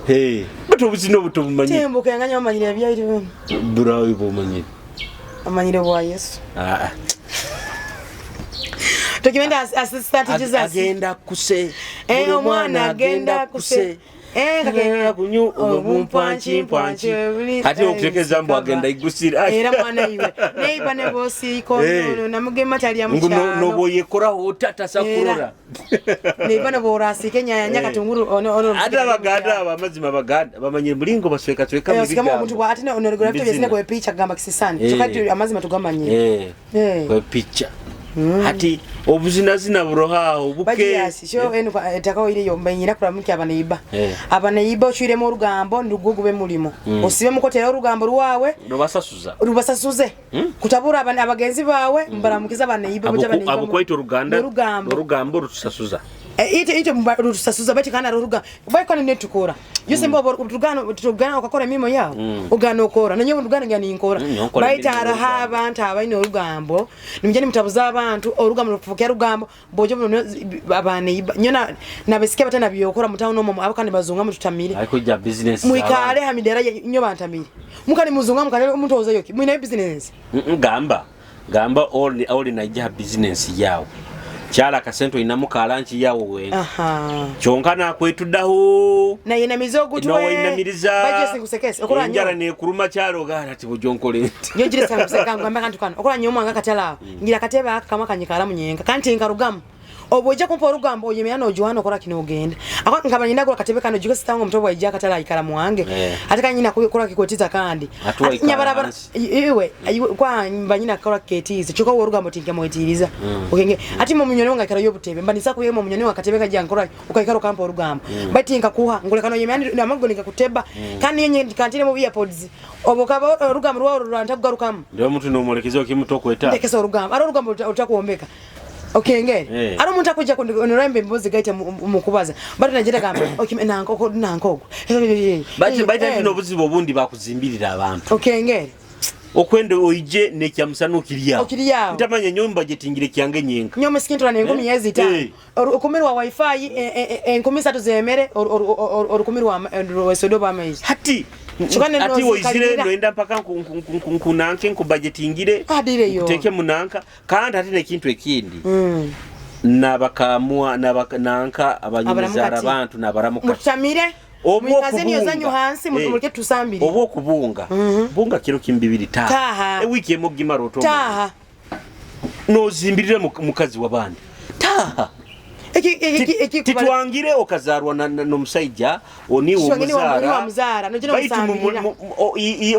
Hey, but obuzina obuto bumanyi. Timbuka enganya omanyire ebyaitu. Burawe bumanyi. Amanyire bwa Yesu. Ah. Tukimenda assistant Jesus. Agenda kuse. Eh, omwana agenda kuse. Eh, Agenda kunyu obumpwanchi mpwanchi. Ate okutekeza mbu agenda igusira. Era mwana iwe. Neiba ne bosi iko Eh. no namugema talya Ngu mukyalo. noboyekoraho otatasa Era. kurora. Neiba ne borasike nyanya Eh. katunguru ono ono. Ate Abaganda abo amazima Abaganda bamanyire mulingo baswekasweka Eh, mu osikama bigambo. omuntu bwa ate ono gravity Bizina. byesina kwepicha kugamba kisisani. Eh. Kyokka amazima tugamanyire. Eh. Eh. Kwepicha. Hati obuzinazina burohaho buke. Bajiyasi sho enu etakawo iri yomba nyina kulamuki abaneiba. Eh. Abaneiba ochwiremo orugambo ndugo gube mulimo. Osibe mukotera orugambo rwawe Rubasasuza. rubasasuze kutabura abagenzi bawe mbaramukiza abaneiba boja abaneiba. Abo kwaita oruganda orugambo. Orugambo rutusasuza. Ite ite rutusasuza bati kana ruruga baiko ne tukora. Yose mbo rugano tugana okakora emirimu yawo. Ugana okora nanyo rugano ngani nkora. Nkora Baita emirimu araha abantu abaine orugambo. Nimujani mutabuza abantu orugambo rufukya rugambo bojo buno abaneiba nyona nabesikia batana byokora mutawo omo abo kandi bazunga mututamire. Ariko ja business. Mwikale hamidera nyo bantamire. Mukani muzunga mukale omuntu ozayo ki. Mwine business. Gamba. Gamba all all naija business yawo. Kyala akasente olinamu kalanki yawo wenka. Aha. Kyonka nakwetuddaho. Naye namiza ogutwe. Noweinamiriza. Bajesi nkusekese okola Enjala nnyo. nekuruma kyalo gara ati bujonkole nti. Nyo njire sana kuseka ngamba kantu kano. Okola nnyo omwanga katala awo. Ngira katebe aka kama kanyikala munyenka. Kanti nkarugamu. Obwo ojja kumpa orugambo oyemera n'ojohana okola kino ogenda. Ako nkaba nyina gula katebe kano jiko sitango omuto bwajja akatala ayikala muwange. Eh. Ate kanyina kukola kikwetiza kandi. Ate waikala Nyabarabara hansi. iwe iwe, kwa mbanyina kola ketiza. Kyokka wo orugambo tinka mwetiriza. Okenge ati mu munyoni wange akala yobutebe. Mbanisa kuyemo munyoni wange akatebe kajja nkola ukaikala okampa orugambo. Bati nkakuha ngolekano yemera amago nikakuteba. Kandi yenye kantire mu earpods. Obwo kaba orugambo rwawo rwantakugarukamu. Ndio omuntu nomulekeza okimuta okweta. Ndekesa orugambo. Ari orugambo rutakuwombeka. Okengere. Eh. Ari omuntu akujja kunorembe embuzi gaita mukubaza. Bado najira gamba okay nanko nanko ogwo. Bati baita ntino obuzibu obundi bakuzimbirira abantu. Okengere. Okwenda oije nekyamusana okiryawo. Okiryawo. Ntamanya nyumba gyetingire kyange nyenka. Nyo misikintura n'enkumi Eh. yezi itaano. Eh. Orukumi rwa wifi enkumi isatu zemere orukumi rwa rwesodo bamaizi. Hati Kyokka ne ati ndowooza oizire kalirira. noenda mpaka nkunanke nkubajetingire Adireyo. nkuteeke munanka kandi ate nekintu ekindi nabakamwa nanka abanyumizaara Abaramukati. abantu nabaramuka Mututamire. Oba Mwikaze niyo okubunga. zanyu hansi Eh. muleke tusambire. Oba okubunga bunga kiro kimu bibiri Taaha. taaha ewiiki emu ogimala otoma Taaha. nozimbirira mukazi wabandi taaha. Eki eki eki Titwangire okazaarwa n'omusajja oniwe Titwangire omuzaara niwe omuzaara, nogenda baitu omusambirira.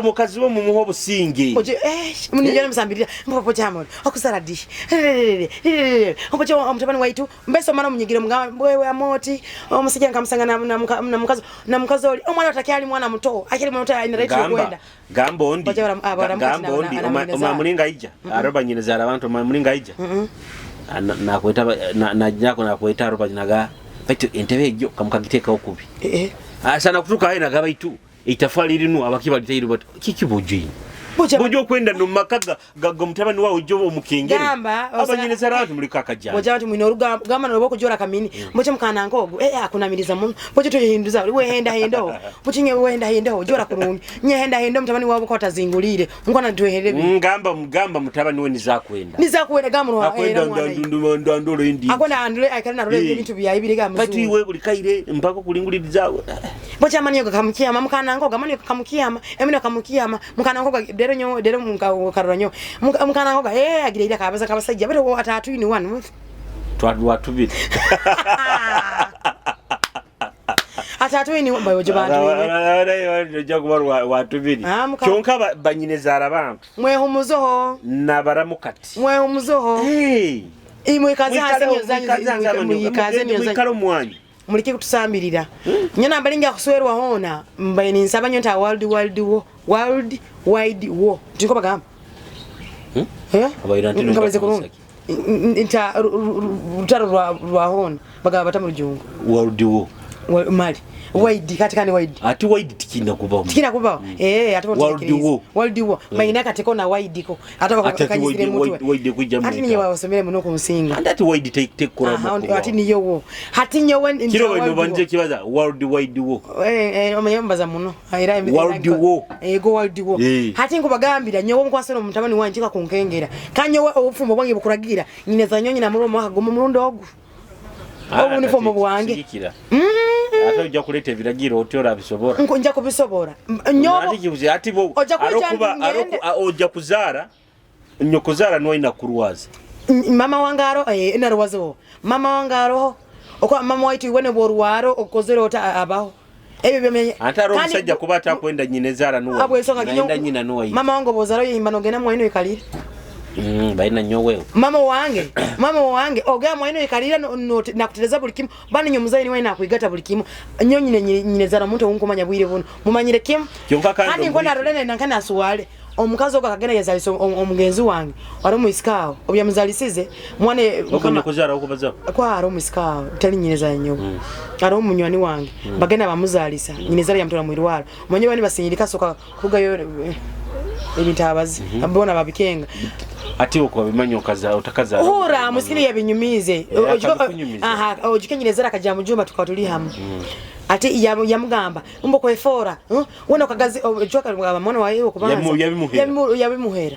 omukazi we mumuha obusinge. Oje eh munijana musambirira mpopo chamo okusala dish mpopo omutabani waitu mbeso mana munyigire mugamba wewe amoti omusajja nkamusanga na na muka- na mukazi na mukazi oli omwana otakyali mwana muto akyali mwana muto alina right Gamba yokwenda gamba ondi Baja baramukati gamba ondi na- oma mulinga ija aroba nyina zara abantu oma mulinga ija nakweta najako nakweta aroba nyinaga baitu entebe egyo kamukagiteekawo kubi. Eh, eh. Asana kutuuka aye naga baitu eitafali linu abaki balitaire bati kiki bujini Buja- buja okwenda nomumaka gomutabani wawe jo omukengere Gamba, abanyineza abantu muliko akajanja. Boja bati mwine orugambo gamba noba okujora kamini mboche mukana nkogu eh akunamiriza muno mboche tuhinduza wehenda hendo mboche nye wehenda hendo jora kurungi nye henda hendo mutabani wabo ko atazingulire ngona tuhere Ngamba mugamba mutabani we nizakwenda nizakuwenda gamuro akwenda ndandolo indi akwenda andule aikale narule Eh. ebintu byayi birega baitu muzungu iwe buli kaire mpaka kulinguliriza. Mboche amani yoga kamukiyama mukana nkoga amani yoga kamukiyama emino kamukiyama mukana nkoga dero nyo dero muka karora nyo mukana nkoga eh agira ira kabaza kabasajja bero atatu ni one twadwa tubiri. Ati atwini bayoje bantu. Ojja kuba watubiri. Ah, mukama. Kyonka banyinezaara abantu Mwehumuzoho. nabaramu kati. Mwehumuzoho. Hey. Imwikaze hasi Mwikale- nyo zanyu. mwikaze hansi abantu, Mwikaze nyo zanyu. mwikale omwanyu. Muleke kutusambirira. Nyo namba linga kuswerwa hona mbaye ninsaba nyo nta world world war world wide war. Tinko bagamba. Hmm? Eh? Abaira nti Nkabaze nonda kurungi. Nta rutaro rwa hona bagamba bata mu rujungu. World war. Mali. Wide kati kani wide. Ati wide tikina kubamu. Tikina kubaho. Eh, ate World war. World war. Mayina kateko na wide ko. Ate Ate ati bakanyizire mutwe. wide kujja Ati niye wasomere muno ku nsinga. Andi ati wide take take kura Aha, ati niyo wo. Hati nyowe nta Kiro world bano banje war. kibaza world wide war. Eh, eh, omanye mbaza muno. Era World war. Eh, go world war. Eh. Hati nkubagambira nyowe nkwasera omutabani wanje ka kunkengera. Kanyowe obufumbo bwange bukuragira. Nyineza nyonyi na mulomo akagoma mulundo ogu. Ah, Obunifomu kati bwange. sigikira. Ate ojja kuleeta ebiragiro otyo olabisobola. Nko nja kubisobola. Nyobo Ati kibuze ati bo Ojja kwijja arokuba ngende. ojja kuzaara nyokuzaara niwe kurwaza. Mama wange aro eh, naruwazeho mama wange aroho okwa mama waitu iwene bworuwaro okozere ota abaho ebyo byamenye Ate ari omusajja kuba atakwenda nyina ezaara nuwe. abwe ensonga Naenda nyina nuwe. mama wange bwozaro yimba nogenda mwaino ikalira Balina nyowewe. mama wange mama wange ogamba mwaino ikalira nakutereza buli kimu bani nyo muzayi niwe nakuigata buli kimu nyo nyine nyine zara muntu onkumanya bwire buno mumanyire kimu Kyonka kandi kandi nkona arolene nankana asuwale omukazi ogwo akagenda yazalisa omugenzi wange wari omwisikawo obyamuzalisize mwana Oko nyokuzaara okubaza. kwa ari omusikawo tali nyineza nyobo ari omunywani wange bagenda bamuzalisa nyineza yamutwara mwirwaro omanye bani basinyirika soka kugayo ebintu abazi bona babikenga Ati okwo babimanyi okaza otakazaara. hura musikini yabinyumize Eh, akabikunyumiza. aha ojikenyerezera akaja mujumba tukaba tuli hamwe ati yamugamba umbo kwefora wena okagazi ojoka mwana wawe okubanza Yabimuhera. Yabimuhera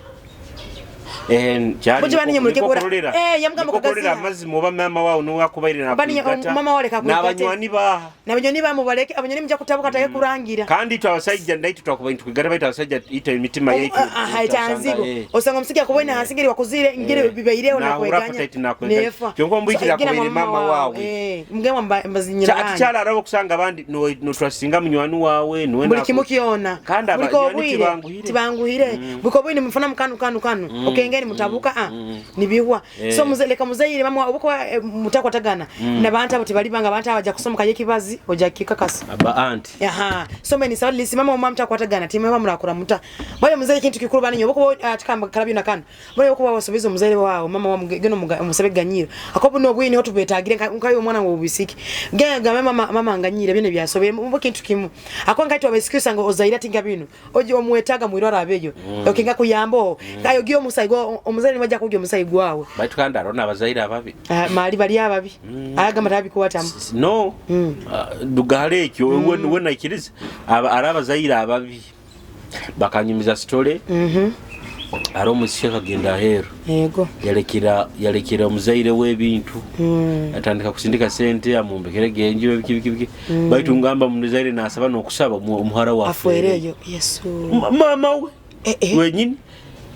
Eh, kyali Bujja bani nyamuleke niko kora. kulolera. Eh, yamugamba Niko kulolera kugaziha. amazima oba maama waawe niwakubaire Bani nakuigata. mama wale kakuigate. N'abanywani baha. Nabanyoni bamubaleke abanyoni mujja kutabuka take kurangira. Kandi itwe abasajja ndaitu twakuba ntukigata baitu abasajja ita emitima yaitu. Aha etanzibu Eh. osanga omusiki akubona hasi ngeri wakuzire ngeri bibaireho Nahura nakweganya appetite nakweganya. Kyonka ombwikira akubaire mama wawe. Eh mugema mbazinyira Ati kyala okusanga abandi notwasinga munywani wawe niwe buli kimu kyona Kandi buli abanywani kobwire tibanguhire. tibanguhire buli kobwire mufuna mukanu kanu kanu okengeni mutabuka a nibihwa Eh. so leka muzaire mama obuko mutakwatagana nabantu abo tibalibanga abantu abaja kusomoka yekibazi oja kikakasa Aba anti. Aha, so meni sawa lisimama omwa mutakwatagana timu murakura muta. Bayo muzaire kintu kikuru bani nyoboko atikamba karabyo nakano. Bayo kuba wasobiza omuzaire wawe mama wa geno musabe ganyiro. Akobu no bwini ho tubetagire nkayo omwana ngo ubisiki. Genda game mama mama nganyire bino byasobeye mbo kintu kimu. Akwa ngaitwa abesikisa ngo ozaire tinga bino. Oje omwetaga mwirwara abeyo. Okinga kuyambo. Kayo giyo musayi gwa omuzaire nibaja kujya omusayi gwawe. Baitu kandi arona abazaire ababi. Mali bali ababi. Agamba tabikuwatamu. No. Dugale ekyo we naikiriza ari abazaire ababi bakanyumiza story. Ari omusiki akagenda aheeru Yego. yalekera omuzaire w'ebintu atandika kusindika sente amumbekere genjo biki biki biki baitu ngamba muzaire nasaba n'okusaba omuhara wa Afuereyo. Yesu. Mama we Eh, eh. wenyini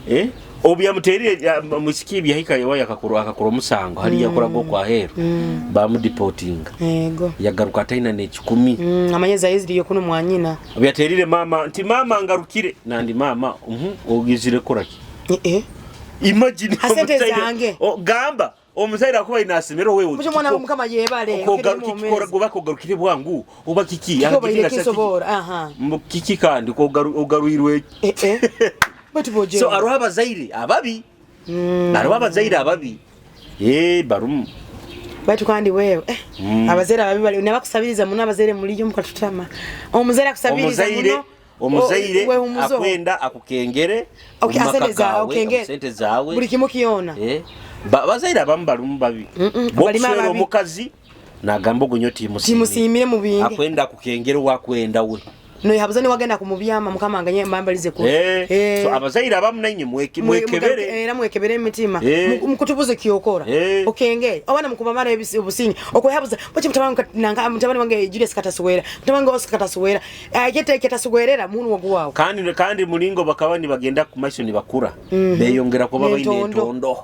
eh obu yamuterire musiki byahika yawa yakakuru akakura omusango hali yakoraga okwaheeru bamudeportinga Yego. yagaruka ataina n'ekikumi. Amanyeza iziri yokuno mwanyina. Byaterire mama nti mama ngarukire nandi mama ogizire koraki. Eh eh. Imagine Asente omuzaire- zange. Gamba omuzaire akuba inasemero wewe Mucho mwana mukama yebale. Oba kogarukire bwangu oba kiki Kiko baire Agira kisobora. Aha. Kiki kandi ogarwirwe. Eh eh. Batu boje. So aroho abazaire ababi. Aroho abazaire ababi eh barumu. Batu kandi wewe. Eh. Abazaire ababi bali nabakusabiriza muno abazaire muliyo mukatutama. Omuzaire akusabiriza omuzaire muno. Omuzaire We humuzo. akwenda akukengere Okay, mu maka asente za gawe, okenge. sente zawe. Buli kimu kiona. Eh, bazaire abamu balumu babi. Balima Bokuswera ababi. omukazi nagamba ogunyo timusiimire. Timusiimire mu bingi. Akwenda akukengere wakwenda we. No yabuza ni wagenda kumubyama mukama anganye mbambalize ku. Eh, so abazaire abamu nanye mwekebere. Era mwekebere emitima. Eh. Mukutubuze kyokora. Eh. Okenge abana mukubamara obusingi okwehabuza bochi mutabani nanga mutabani wange Julius katasuwera mutabani wange Oscar katasuwera akete katasuwerera munu waguwawo. Kandi mulingo bakaba nibagenda ku maiso nibakura beyongera kuba baine N'entondo. entondo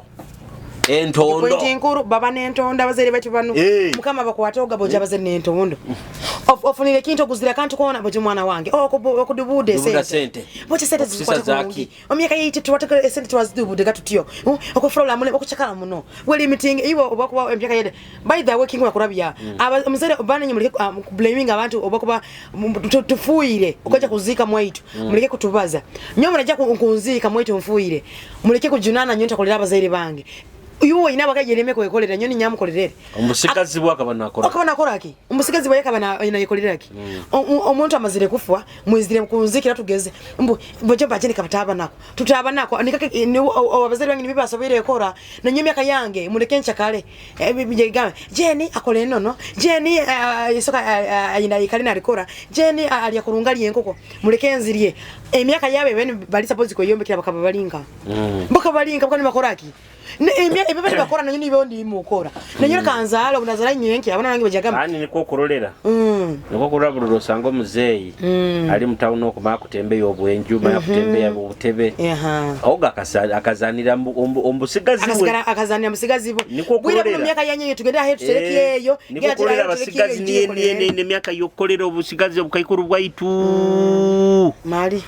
entondo. Pointi nkuru baba n'entondo abazaire baitu bano. Eh. Mukama bakwata ogabo oja abazaire n'entondo. Ofunire ekintu oguzire akantu koona boje mwana wange okudubuuda Dubuuda esente sente. boje sente Okusisa zikwate zaki. kurungi omyaka yaitu tuwateka esente twazidubuude gatutyo okufura mule okuchakala muno weli meeting iwe oba kuba emyaka yede by the way kingu akurabya omuzaire bana nyimuleke blaming abantu oba kuba tufuire okaja kuziika mwaitu muleke kutubaza nyo muraja kunziika mwaitu nfuire muleke kujunana nyo ntakolera abazaire bange iwe oyina abakajereme kwekolera nyo ninyamukolerere Omusigazi bwakaba nakora. Akaba nakora ki? Omusigazi bwe yakaba nayekolera ki? Omuntu amazire kufwa mwizire kunzikira tugeze mbu boje bajeni kabataba nako tutaba nako nikake abazere bange nibibasobire ekora na emyaka yange muleke nchakale gambe Jeni akole enono Jeni isoka ayina ikale nalikora Jeni alya kurunga lyenkoko muleke nzirye emyaka yabe bene bali suppose kweyombekera bakaba balinka bakaba balinka bakaba bakora ki? Ebyo bali bakora nanyo nibo ndimukora nanyo kanzala obunazara nyenke abana nange bajagamba Kandi nikwo okurolera. Nikwo kurora buli lwosanga omuzeeyi ali mu tawuni okumala kutembeya obwenju maya kutembeya obutebe. Ogo akazanira omubusigazi bwe. Akasigara akazanira musigazi bwe. Nikwo Bwire buno okurolera. myaka yanyu tugende ahe tutereke eyo. Nikwo okurolera abasigazi niye niye nemyaka y'okukolera obusigazi obukaikuru bwaitu. Mali.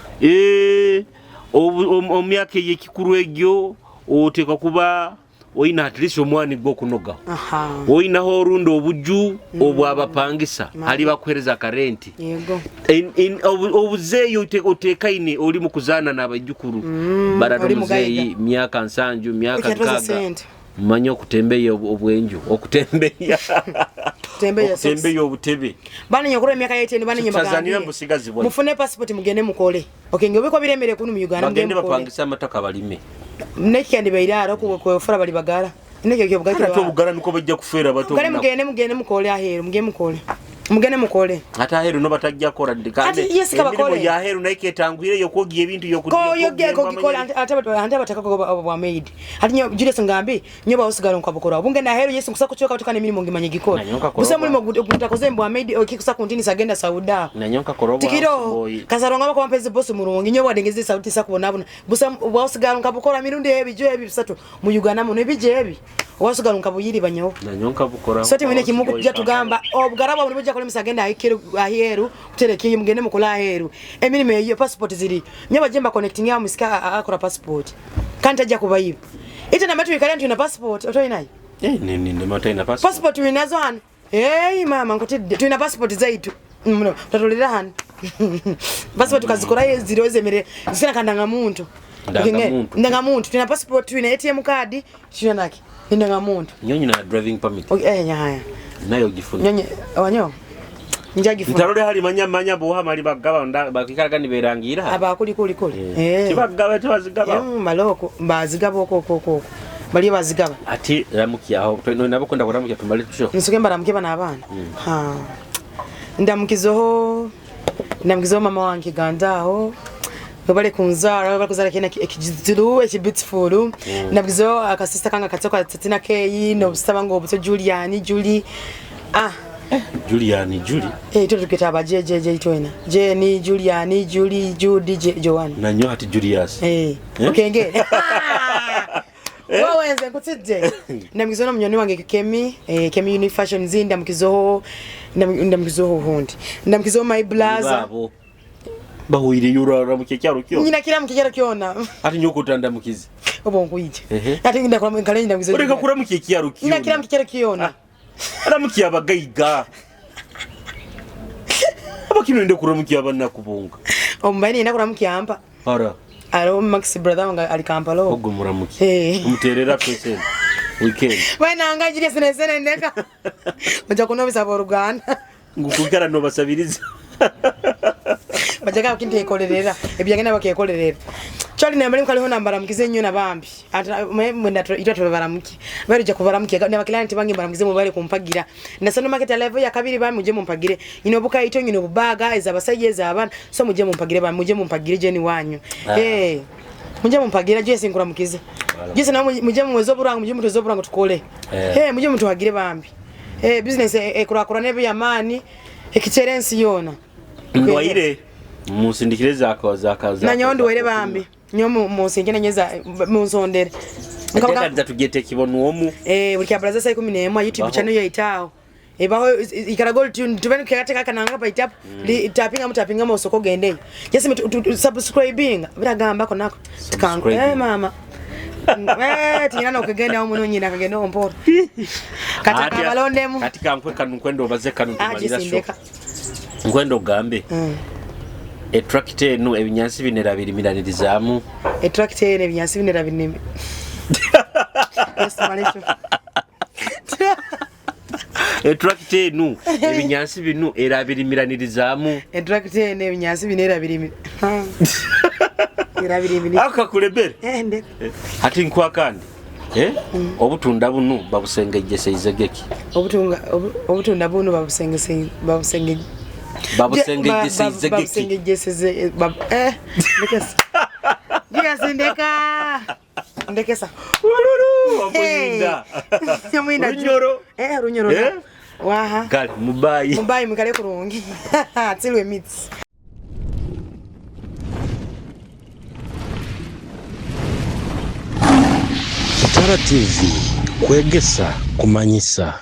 Omu myaka ey'ekikuru egyo oteekwa kuba oyina at least omwani gw'okunoga. Oyinaho orundi obuju obwabapangisa hali bakuhereza akarenti. Yego. Obuzeeyi oteekaine oli mu kuzaana n'abaijukuru. Barara Oli omuzeeyi mugaiga. myaka 70 myaka Okyatwaza 60. sente. Mumanye okutembeya obwenju, okutembeya. Okutembeya socks. Okutembeya obutebe. Bana nyokora emyaka yeteni bana nyemba. Tutazanira mu busigazi bwaitu. Mufune passport mugende mukole. Okay, ngobiko biremere kunu mu Uganda bagende mugende mukole. bapangisa amataka balime. Neki bairara kwefura bali bagara. Neki kyo bugati. Ate obugara niko bajja kufeera bato. Kale mugende mugende mukole aheru mugende mukole. Mugende mukole. Ate aheru no batajja kola Ati yes kabakole. Emirimu ya aheru naye ketangwire yokwogia ebintu Ko yoge ko gikola ate ate bataka ko bwa maid. Ati nyo Julius ngambi nyo baosigala nkabukora. Bunge na aheru Yesu nkusa kuchoka kutoka emirimu ngimanye gikola. Nanyonka koroba. Busa mulimo gutakoze mbwa maid okikusa kuntini sagenda sauda. Nanyonka koroba. Tikiro kasaronga kwa mpezi boss murungi nyo wadengeze sauti sakubona buna. Busa waosigala nkabukora mirundi ebi jo ebi bisatu mu Uganda muno ebije ebi. Waosigala nkabuyiri banyo. Nanyonka bukora. So timine kimuku tujja tugamba obugaraba buli bujja kolemesa agenda aheru aheru kutereke mugende mukola aheru emirimu eyo passport ziri nyo bajemba connecting ya musika akora passport kandi tajja kubayiba ite na matu ikale na passport otoyi nayo Nini ndema tayina passport. Passport winazo hano. Hey mama nkutidde tulina passport zaitu muno tatolera hano passport kazikora ziro zemere zisina kandanga muntu. Ndangamuntu. Ndangamuntu tulina passport tulina ATM card tulina naki ndangamuntu. Nyonyi na driving permit. Okay, nyaya. Nayo gifuna. Nyonyi wanyo. Njagifuna. Ntarole hali manya manya boha mali bagaba nda bakikaraga niberangira. Aba kuli kuli kuli. Eh. Tibagaba tibazigaba. Maloko bazigaba oko oko oko. Bali bazigaba. Ati ramuki aho no nabakunda kuramuki tumale tusho. Nsuke mbaramuke bana abana. Ha. Ndamukizoho ndamukizoho mama wange gandaho. Bale kunzara bale kuzara kena ekizulu eki beautiful. Ndamukizoho akasista kanga katsoka Tatina K no busaba ngo buto Julian Julie. Ah. Julian Julie. Eh tutuketa aba JJJ twena. Jenny Julian Julie Judy Joan. Nanyo hati Julius. Eh. Okenge. Wewe nze nkutidde. Ndamukizoho n'omunyoni wange Kemi, Kemi Unique Fashion ndamukizoho ndamukizoho hundi. Ndamukizoho my blazer. Babo. Bahuire yurara mu kyaro kyo. Nyina kira mu kyaro kyona. Ati nyoko utandamukize. Obo nkuyije. Ati nginda kula nkale ndamukize. Ureka kuramukiye kyaro kyo. Nyina kira mu kyaro kyona. Aramukiye abagaiga. Abakino ende kuramukiye abana kubunga. Ombaini enda kuramukiye ampa. Ara. Aro Max brother wange ali Kampala. Ogo muramukiye. Umuterera pese. Weekend. Bana ngajire sene sene ndeka. Oja kunobisa aboluganda. Ngukugara no basabiriza. Bajaga kintekolerera ebyangena bakekolerera. Chali na malimu kaliho nambara mukize nnyo na bambi. Ata mwenda itwa tubaramuki. Bari kubaramuki na bakilani bange mbaramukize mubale kumpagira. Na sano market level ya kabiri bambi muje mumpagire. Nyino buka ito nyino bubaga ezabasajja ezabana so muje mumpagire bambi muje mumpagire jeni wanyu. Eh. Muje mumpagire Jesse nkuramukize. Jesse na muje muwezo oburango muje mutuzo oburango tukole. Eh muje mutuhagire bambi. Eh business ekurakura nebe yamani ekiterensi yona. Ndwaire musindikire zako zaka zaka. Nanyo ndwaire bambi. Nyo musingene nyeza munsondere. Nkabaga tugete kibono omu. Eh buli kyabalaza saa 11 YouTube channel yaitao. Ebaho ikaraga oli tuned tube nikateka kananga paitap tapinga mutapinga mosoko gendeyo. Just subscribing biragamba ko nako. Subscribing. Eh mama. Eh tina no kugenda omu nyina kagenda ompora. Kata Ati- kabalondemu. Kati kankwe kanu nkwenda obaze kanu tumalira show. Agisindeka. Nkwenda ogambe etrakita eno ebinyansi bino erabirimiranirizamu. Etrakita eno ebinyansi bino erabinimi. Yes, malesho. Etrakita eno ebinyansi bino erabirimiranirizamu. Etrakita eno ebinyansi bino erabirimi. Erabirimi. Ako kakulebere. Eh ndeka. Ati nkwakandi Eh? Obutunda bunu babusengejjeseize geki? Obutunga obutunda buno babusengese babusenge Babusengejjeseize geki? Babusengejjeseze eh ndekesa. Yes, ndeka. Ndekesa. Walulu, omuyinda. Omuyinda. Runyoro. Eh runyoro. Eh? Waha. Kale mubayi. Mubayi mukale kurungi. Till we meet. Kitara TV kwegesa kumanyisa.